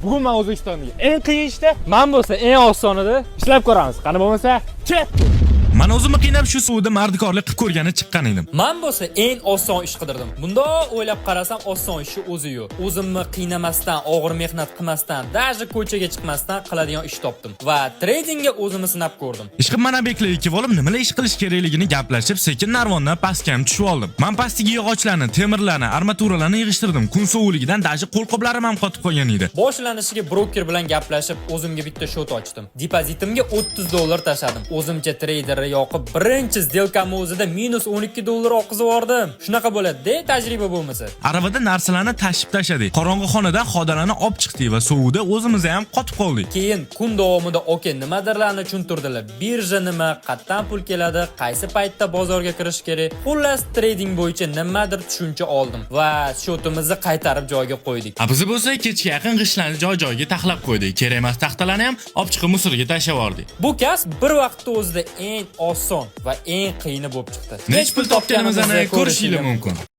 Bugun men O'zbekistondagi eng qiyin ishda, men bo'lsa eng osonida ishlab ko'ramiz. Qani bo'lmasa, ketdik. Man o'zimni qiynab shu suvda mardikorlik qilib ko'rgani chiqqan edim. Man bo'lsa eng oson ish qidirdim. Bundoq o'ylab qarasam, oson ishi o'zi yo'q. O'zimni qiynamasdan, og'ir mehnat qilmasdan, даже ko'chaga chiqmasdan qiladigan ish topdim va tradingga o'zimni sinab ko'rdim. Ishqib mana beklar ikki bo'lib nimalar ish qilish kerakligini gaplashib, sekin narvondan pastga ham tushib oldim. Man pastdagi yog'ochlarni, temirlarni, armaturalarni yig'ishtirdim. Kun sovuqligidan даже qo'lqoplarim ham qotib qolgan edi. Boshlanishiga broker bilan gaplashib, o'zimga bitta счёт ochdim. Depozitimga 30 dollar tashladim. O'zimcha treyderni yoqib, birinchi сделка mni o'zida minus 12 dollar oqizib yubordim. Shunaqa bo'ladi-da, tajriba bo'lmasa. Aravada narsalarni tashib tashladik. Qorong'i xonadan xodalarni olib chiqdik va sovuqda o'zimiz ham qotib qoldik. Keyin kun davomida aka nimadirlarni tushuntirdilar. Birja nima, qayerdan pul keladi, qaysi paytda bozorga kirish kerak. Xullas, trading bo'yicha nimadir tushuncha oldim va счёт imizni qaytarib joyiga qo'ydik. A biz bo'lsa kechga yaqin g'ishtlarni joy-joyiga taxlab qo'ydik. Kerak emas taxtalarni ham olib chiqib мусор ga tashlab yubordik. Bu kasb bir vaqtda o'zida eng oson va eng qiyini bo'lib chiqdi. Nech pul topganimizni ko'rishingiz mumkin.